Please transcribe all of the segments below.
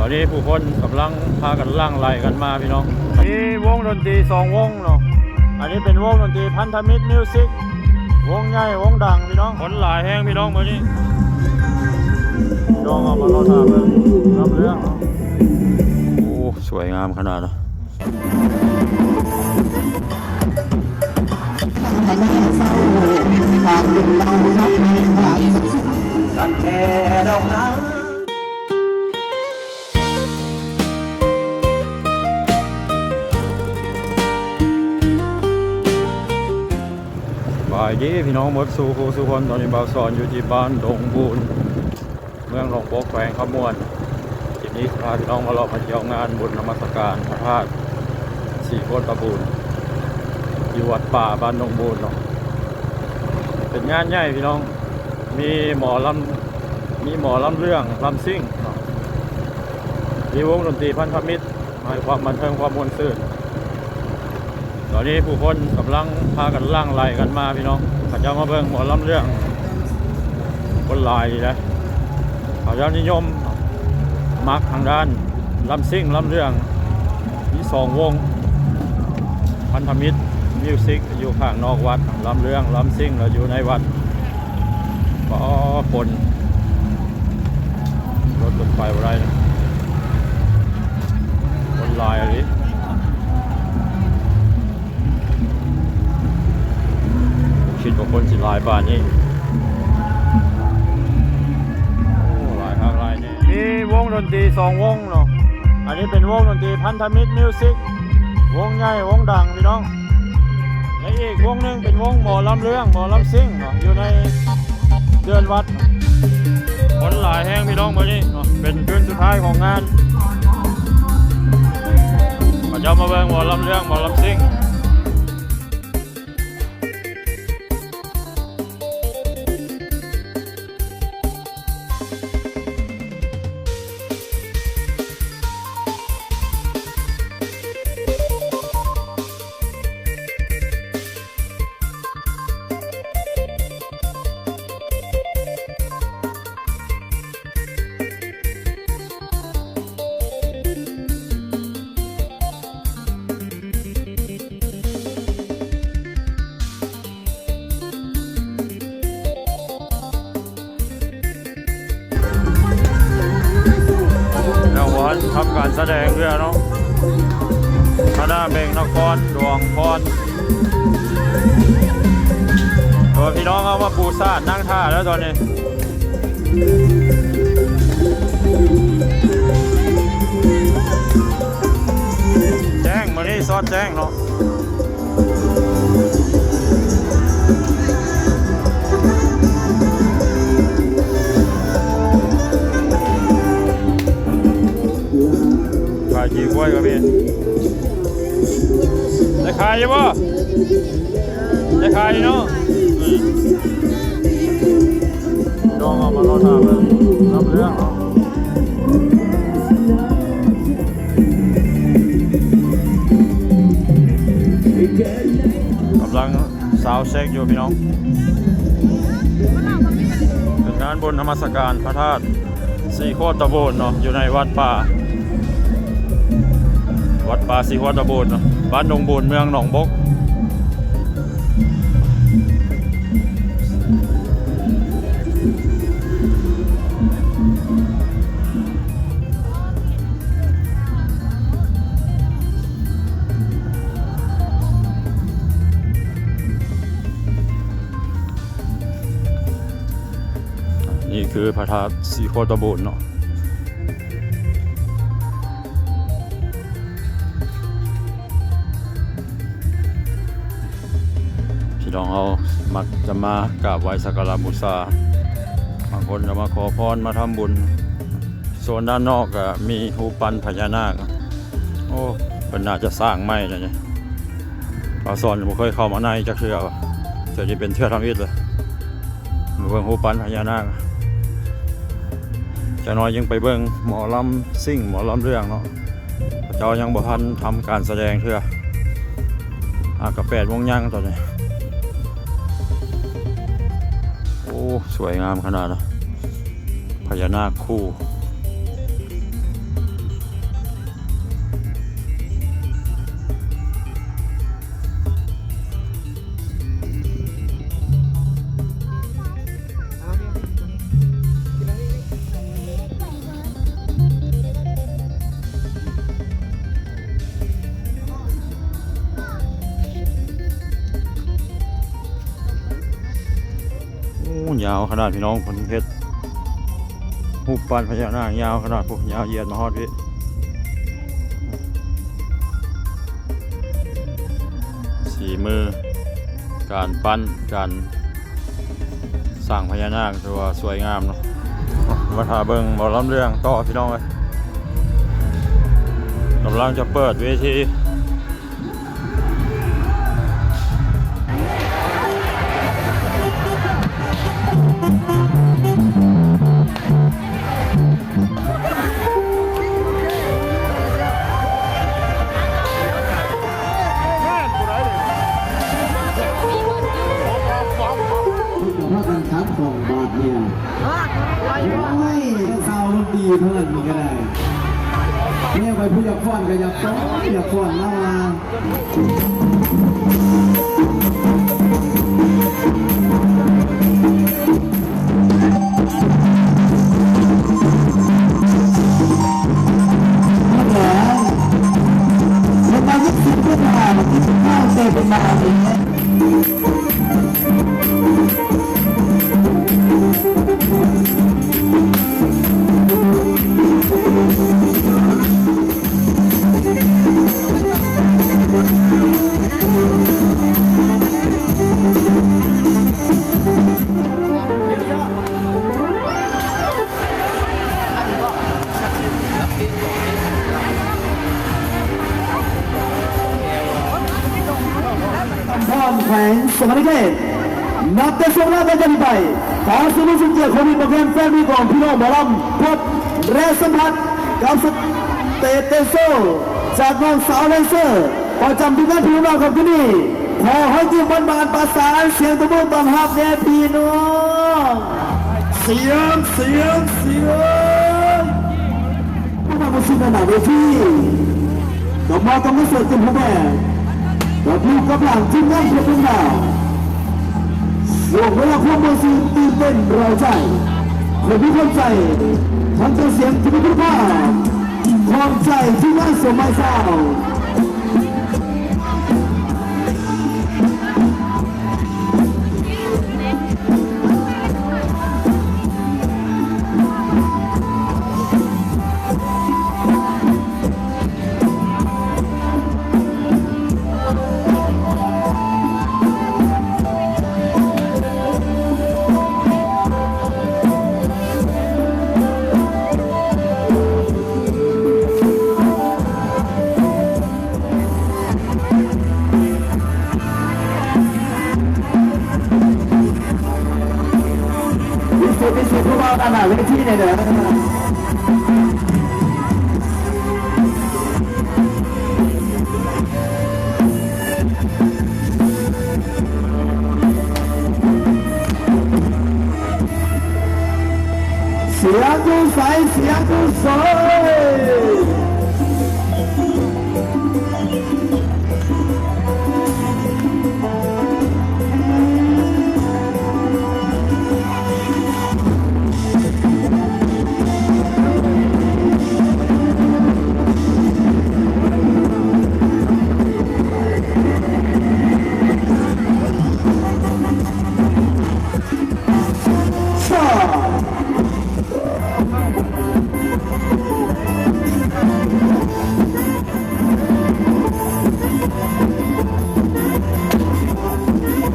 ຕອນນີ້ຜູ້ຄົນກຳລັງພາກັນຫຼັ່ງໄຫຼກັນມາພີ່ນ້ອງ. ມີວົງດົນຕີສອງວົງເນາະ. ອັນນີ້ເປັນວົງດົນຕີພັນທະມິດມິວຊິກ ວົງໃຫຍ່ວົງດັງພີ່ນ້ອງ. ຄົນຫຼາຍແຮງພີ່ນ້ອງມື້ນີ້. ພີ່ນ້ອງເຮົາມາລໍຖ້າເບິ່ງລຳເລື່ອງເນາະ. ໂອ້ ສວຍງາມຂະໜາດເນາະ. ສະບາຍດີພີ່ນ້ອງໝົດສູ່ຄູ່ສູ່ຄົນ. ຕອນນີ້ບ່າວສອນຢູ່ທີ່ບ້ານດົງບູນ ເມືອງໜອງບົກ ແຂວງຄຳມ່ວນ. ຄລິບນີ້ຊິພາພີ່ນ້ອງມາເລາະມາທ່ຽວງານບຸນນະມັດສະການພະທາດສີໂຄດຕະບູນ ຢູ່ວັດປ່າບ້ານດົງບູນເນາະ. ເປັນງານໃຫຍ່ພີ່ນ້ອງ ມີໝໍລຳ ມີໝໍລຳເລື່ອງ ລຳຊິງເນາະ ມີວົງດົນຕີພັນທະມິດ ໃຫ້ຄວາມບັນເທີງຄວາມມ່ວນຊື່ນ. ຕອນນີ້ຜູ້ຄົນກຳລັງພາກັນຫຼັ່ງໄຫຼກັນມາພີ່ນ້ອງ. ເຂົາເຈົ້າມາເບິ່ງໝໍລຳເລື່ອງ ຄົນຫຼາຍດີເດ້. ເຂົາເຈົ້ານິຍົມມັກທາງດ້ານລຳຊິງລຳເລື່ອງ ມີສອງວົງ ພັນທະມິດມິວຊິກ ຢູ່ຂ້າງນອກວັດ ລຳເລື່ອງລຳຊິງ ແລ້ວຢູ່ໃນວັດ. ປາ ຄົນ ລົດລົງໄປບໍ່ໄດ້ນະ ຄົນຫຼາຍອີ່ຫຼີ. ຄິດວ່າຄົນຊິຫຼາຍປານນີ້. ໂອ້ ຫຼາຍຄັກຫຼາຍແນ່. ມີວົງດົນຕີສອງວົງເນາະ. ອັນນີ້ເປັນວົງດົນຕີພັນທະມິດມິວຊິກ ວົງໃຫຍ່ວົງດັງພີ່ນ້ອງ. ແລະ ອີກວົງໜຶ່ງເປັນວົງໝໍລຳເລື່ອງ ໝໍລຳຊິງເນາະ ຢູ່ໃນເດືອນວັດ. ຄົນຫຼາຍແຮງພີ່ນ້ອງມື້ນີ້ເນາະ ເປັນຄືນສຸດທ້າຍຂອງງານ. ເຂົາເຈົ້າມາເບິ່ງໝໍລຳເລື່ອງ ໝໍລຳຊິງ. ຍັງບໍ່ທັນທຳການສະແດງເທື່ອເນາະ ຄະນະເບັງນະຄອນຫຼວງພອນ. ເອີ ພີ່ນ້ອງເຮົາມາປູສາດນັ່ງຖ້າແລ້ວຕອນນີ້. ແຈ້ງ ມື້ນີ້ຊອດແຈ້ງເນາະ. ຂາຍຂີ້ຄວາຍກໍມີ. ໄດ້ຂາຍຢູ່ບໍ່? ໄດ້ຂາຍຢູ່ເນາະ. ອືມ ພີ່ນ້ອງເຮົາມາລໍຖ້າເບິ່ງລຳເລື່ອງເນາະ. ກຳລັງຊາວເຊັກຢູ່ພີ່ນ້ອງ. ເປັນງານບຸນນະມັດສະການພະທາດ ສີໂຄດຕະບູນເນາະ ຢູ່ໃນວັດປ່າ ວັດປ່າສີໂຄດຕະບູນເນາະ ບ້ານດົງບູນ ເມືອງໜອງບົກ. ນີ້ຄືພະທາດສີໂຄດຕະບູນເນາະ. ພີ່ນ້ອງເຮົາມັກຈະມາກາບໄຫວ້ສັກກາລະບູຊາ ບາງຄົນກໍມາຂໍພອນ ມາທຳບຸນ. ໂຊນດ້ານນອກກໍມີຮູບປັ້ນພະຍານາກ. ໂອ້ ເພິ່ນໜ້າຈະສ້າງໃໝ່ແລ້ວນີ້. ບ່າວສອນບໍ່ເຄີຍເຂົ້າມາໃນຈັກເທື່ອ ເທື່ອນີ້ເປັນເທື່ອທຳອິດເລີຍ ມາເບິ່ງຮູບປັ້ນພະຍານາກ. ຈັກໜ້ອຍຈຶ່ງໄປເບິ່ງໝໍລຳຊິງ ໝໍລຳເລື່ອງເນາະ. ເຂົາເຈົ້າຍັງບໍ່ທັນທຳການສະແດງເທື່ອ. ອາ ກະແປດໂມງຍັງຕອນນີ້. ໂອ້ ສວຍງາມຂະໜາດນະ ພະຍານາກຄູ່. ຍາວຂະໜາດພີ່ນ້ອງ ເພິ່ນເຮັດຮູບປັ້ນພະຍານາກຍາວຂະໜາດ ພຸ້ນ ຍາວຢຽດມາຮອດພີ້. ສີມືການປັ້ນ ການສ້າງພະຍານາກ ຖືວ່າສວຍງາມເນາະ. ມາຖ້າເບິ່ງໝໍລຳເລື່ອງຕໍ່ພີ່ນ້ອງເອີຍ. ກຳລັງຈະເປີດເວທີ. ພາກັນຂັບຂ້ອງບາດເນຍ. ໂອ້ຍ ຊາວດົນຕີເພິ່ນນີ້ກໍໄດ້ ແນວໄປຜູ້ຢາກຟ້ອນກໍຢາກຟ້ອນ ຢາກຟ້ອນລາວວ່າ ນະຄອນແຂວງສະຫວັນນະເຂດ. ນັບແຕ່ຊ່ວງແລກກັນຈາກນີ້ໄປ ຂໍສະເໜີສຸດຍອດຂອງມີໂປຣແກຣມແຟນມີຂອງພີ່ນ້ອງໝໍລຳ ພົບແລະສຳຜັດກັບສະເຕດແດນເຊີ ຈາກນ້ອງສາວແດນເຊີ ປະຈຳທີມງານທີ່ລວມລາວຄ່ຳຄືນນີ້. ຂໍໃຫ້ທີມບານປະສານສຽງຕົບມືຕ້ອນຮັບແດ່ພີ່ນ້ອງ. ສຽງ ສຽງ ສຽງ. ຜູ້ນຳຜູ້ຊີ້ນຳໜ້າເວທີ ກໍມາກັບຄອນເສີດເຕັມຮູບແບບ ກໍຢູ່ກັບຫຼັງທີມງານເພດເປັນດາວ. ຊ່ວງເວລາຄວາມມ່ວນຊື່ນຕື່ນເຕັ້ນເຮ້າໃຈ ຄົນມີຄວາມໃຈ ທັງເຈົ້າສຽງທີ່ມີຄຸນນະພາບ ຂອບໃຈທີມງານສວນໄມ້ຊາວ. ພິເສດ ພິເສດ ຜູ້ບ່າວດ້ານໜ້າເວທີແດ່ເດີ. ສຽງຢູ່ໃສ? ສຽງຢູ່ໃສ?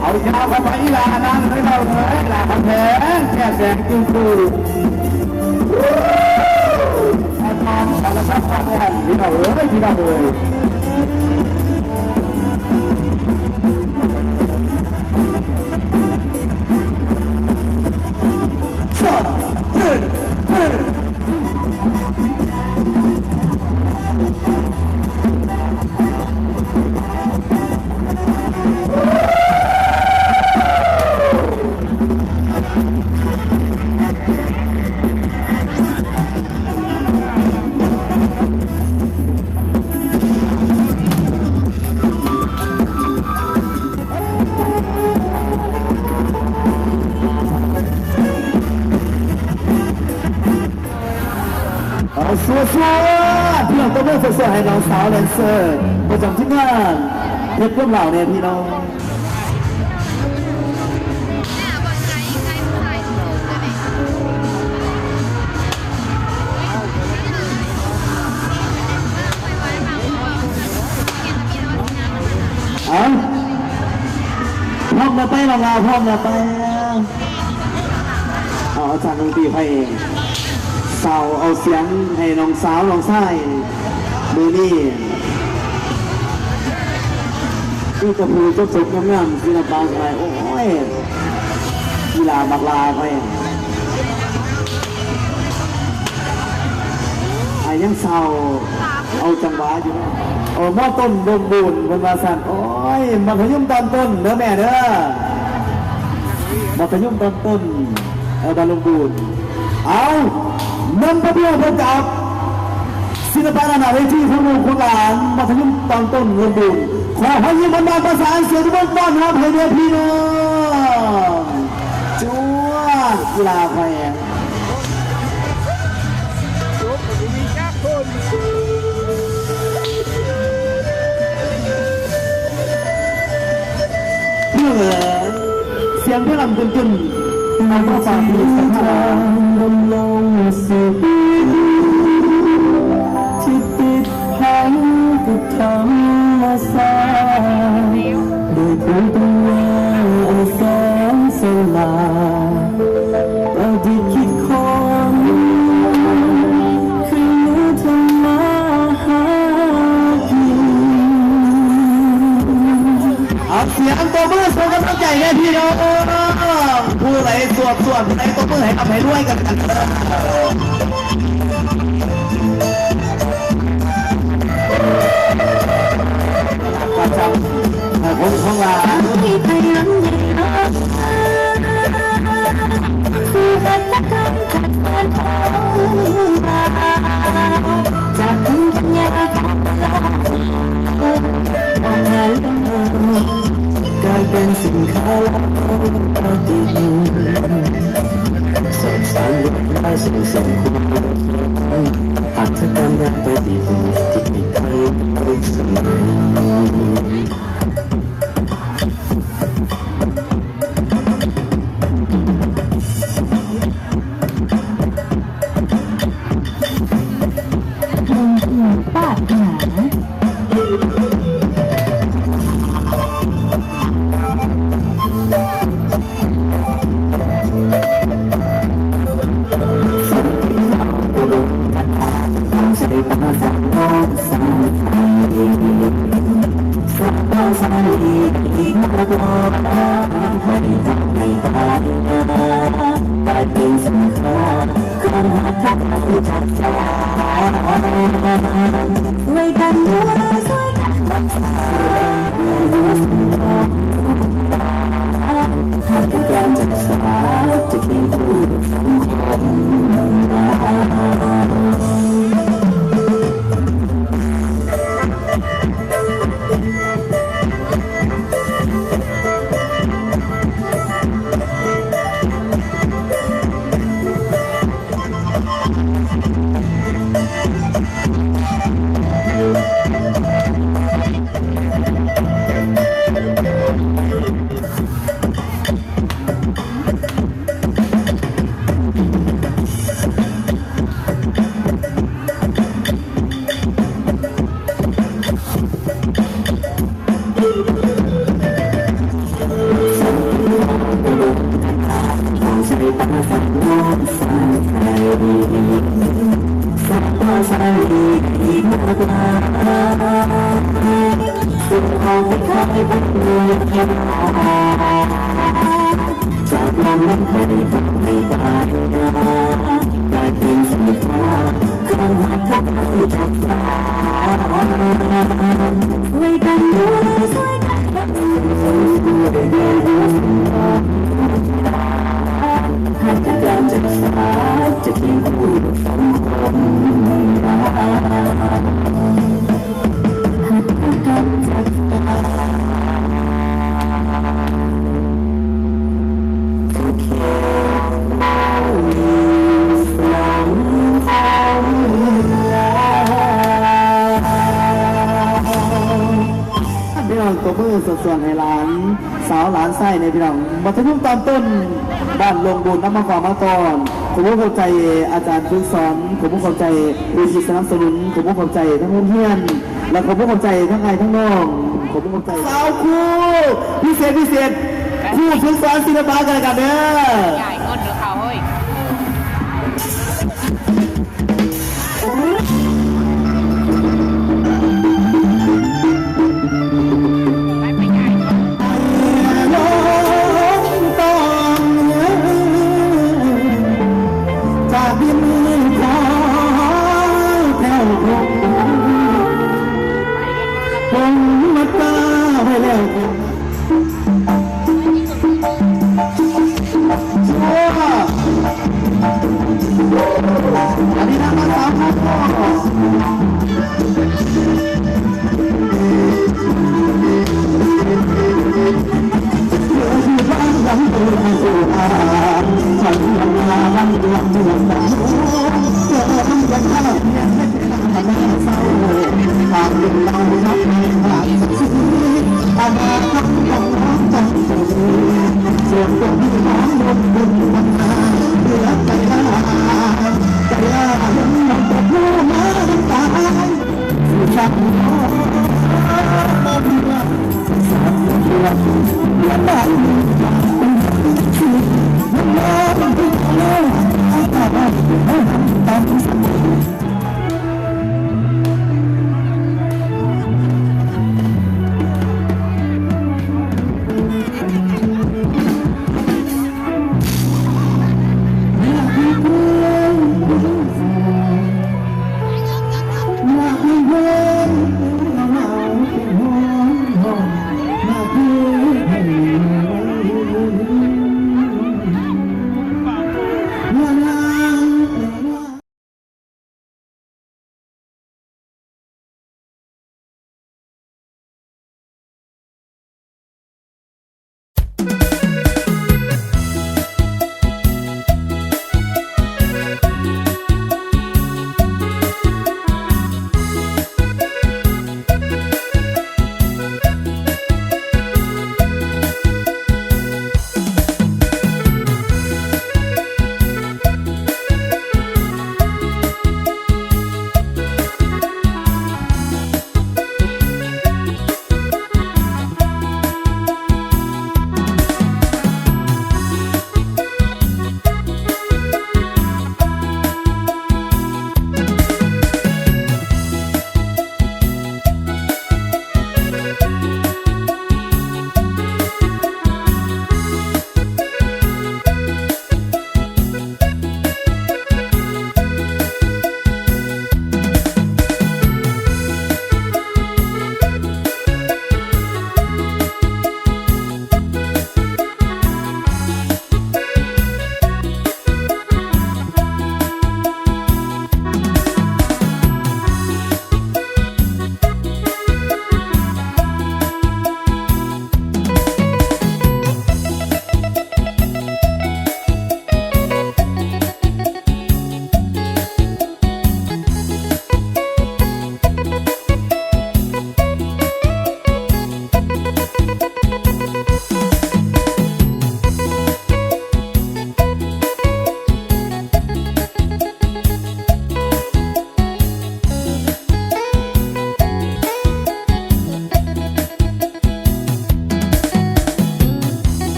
ເອົາຍາວເຂົ້າໄປອີກລະ ອັນນັ້ນ ເອີຍ ເອົາເລີຍລະ ຄຳແພງ ແກ້ແສງຈຶ່ງຄື ອາຈານສາລະພັດຄຳແພງ ພີ່ນ້ອງເອີຍ ພີ່ນ້ອງເອີຍ. ເອົາ ສົວໆ ພີ່ນ້ອງ ຕົບມືສົວໆ ໃຫ້ນ້ອງສາວແດນເຊີ ປະຈຳທີມງານເພດລວມລາວແດ່ພີ່ນ້ອງ. ແລ້ວໄປ ນ້ອງລາ ພ້ອມແລ້ວໄປ. ເອົາ ອາຈານດົນຕີໃຫ້ສາວ ເອົາສຽງໃຫ້ນ້ອງສາວ ນ້ອງຊາຍ ມື້ນີ້ມີແຕ່ຜູ້ສົບໆ ງາມໆ ສິລະປະສະໄໝ. ໂອ້ຍ ອີ່ຫຼ້າບັກຫຼ້າຂ້ອຍ ອາ ຍັງເຊົາ ເອົາຈັງຫວະຢູ່ເນາະ. ໂອ້ ມໍຕົ້ນດົງບູນ ເພິ່ນວ່າຊັ້ນ. ໂອ້ຍ ມັດທະຍົມຕອນຕົ້ນເດີແມ່ເດີ. ມັດທະຍົມຕອນຕົ້ນ ເອີ ບ້ານດົງບູນ. ເອົາ ນຳພາພີ່ນ້ອງພົບກັບ ສິລະປະດ້ານໜ້າເວທີຂອງລູກຂອງຫຼານ ມັດທະຍົມຕອນຕົ້ນດົງບູນ. ຂໍຮອຍຍິ້ມບານໆ ປະສານສຽງຕົບມືຕ້ອນຮັບໃຫ້ແດ່ພີ່ນ້ອງ. ຈວດ ກິລາໄຟ. ເພງເອີຍ ສຽງເພງລຳຕຶນໆ ເອົາມາຝາກພີ່ນ້ອງ. ດຳລົງຊີວິດທີ່ຕິດພັນກັບທຳມະຊາດ ໂດຍພູມປັນຍາອັນແສນສະຫຼາດ ປະດິດຄິດຄົ້ນ ຄືເນື້ອທຳມາຫາກິນ. ເອົາສຽງຕົບມືສົ່ງກຳລັງໃຈແດ່ພີ່ນ້ອງ. ຜູ້ໃດສວດ ສວດ ຜູ້ໃດຕົບມືໃຫ້ຮ່ຳໃຫ້ລວຍກັນ ກັນເດີ. ປະຈຳ ເອີ ວົງຂອງຫຼານ ຈາກພູມປັນຍາ ກາຍເປັນສິນຄ້າລາວປະດິດ ສອກສານລວດລາຍ ສົ່ງເສີມຄຸນນະພາບ ຫັດຖະກຳດ້ານປະດິດ ທີ່ຕິດພັນທຸກສະໄໝ. ພີ່ນ້ອງ ຕົບມືສ່ວນໆ ໃຫ້ຫຼານສາວຫຼານຊາຍແດ່ພີ່ນ້ອງ. ມັດທະຍົມຕອນຕົ້ນ ບ້ານດົງບູນ ນຳມາຝາກມາຕ້ອນ. ຂໍຂອບໃຈອາຈານຝຶກສອນ, ຂໍຂອບໃຈເວທີສະໜັບສະໜູນ, ຂໍຂອບໃຈທັງໂຮງຮຽນ ແລະ ຂໍຂອບໃຈທັງອ້າຍທັງນ້ອງ, ຂໍຂອບໃຈສາວຄູ່ພິເສດພິເສດ ຄູຝຶກສອນສິລະປະກັນລະກັນເດີ. ຍາຍເງິນເດີເຂົາເອີຍ.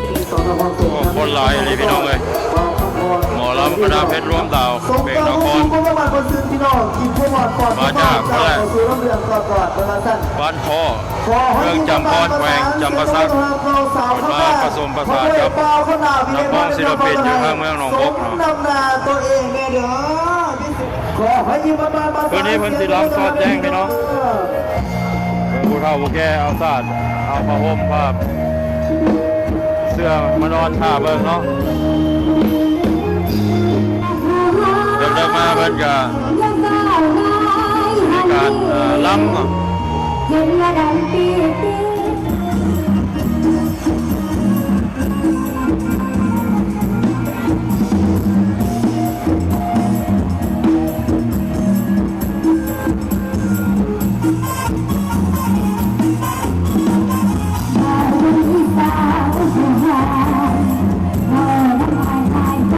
ໂອ້ ຄົນຫຼາຍອີ່ຫຼີພີ່ນ້ອງເອີຍ. ໝໍລຳຄະນະເພັດລວມດາວ ເປັນນະຄອນ ມາຈາກພຸ້ນແຫຼະ ບ້ານຄໍ້ ເມືອງຈຳພອນ ແຂວງຈຳປາສັກ ເພິ່ນມາປະສົມປະສານກັບນັກຮ້ອງສິນລະປິນຢູ່ທາງເມືອງໜອງບົກເນາະ. ຄືນນີ້ເພິ່ນຊິລຳສອດແຈ້ງພີ່ນ້ອງ. ເບິ່ງຜູ້ເຖົ້າຜູ້ແກ່ເອົາສາດ ເອົາຜ້າຫົ່ມ ຜ້າເສື່ອມານອນຖ້າເບິ່ງເນາະ. ເດີກໆມາເພິ່ນກະມີການ ເອີ ລຳເນາະ.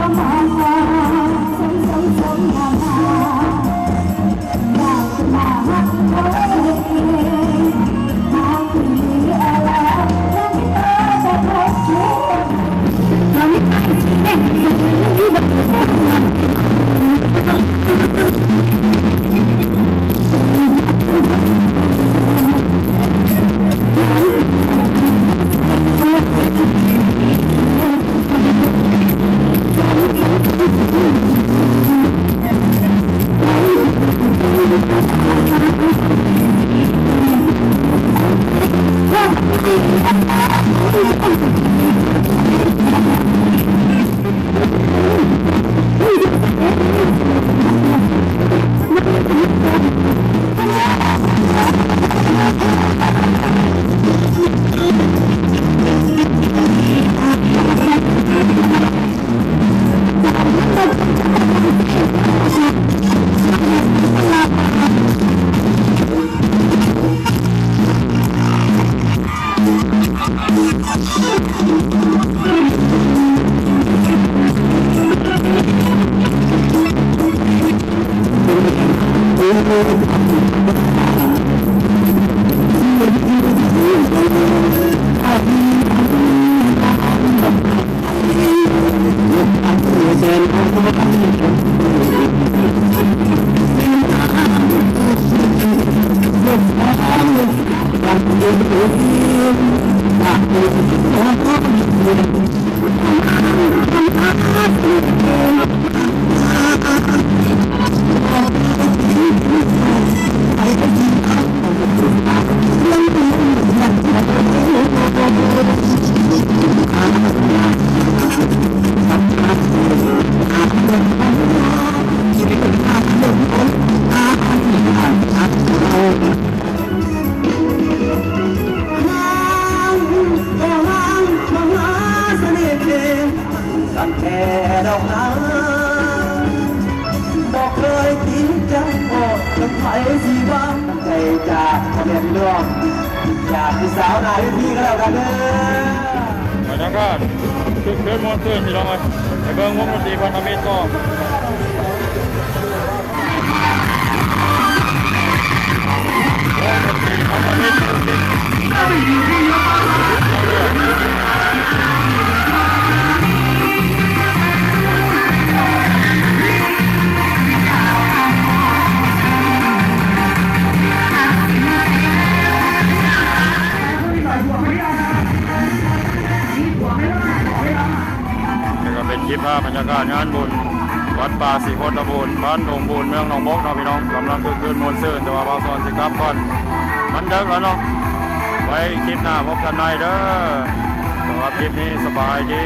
ບັນຍາກາດຄຶກຄື້ນມ່ວນຊື່ນ ພີ່ນ້ອງເອີຍ. ໄປເບິ່ງວົງດົນຕີພັນທະມິດຕໍ່. ນີ້ກໍເປັນຄລິບພາບບັນຍາກາດງານບຸນວັດປ່າສີໂຄດຕະບູນ ບ້ານດົງບູນ ເມືອງໜອງບົກເນາະພີ່ນ້ອງ. ກຳລັງຄຶກຄື້ນມ່ວນຊື່ນ ແຕ່ວ່າບ່າວສອນຊິກັບກ່ອນ ມັນເດິກແລ້ວເນາະ. ໄວ້ຄລິບໜ້າພົບກັນໃໝ່ເດີ. ສຳລັບຄລິບນີ້ ສະບາຍດີ.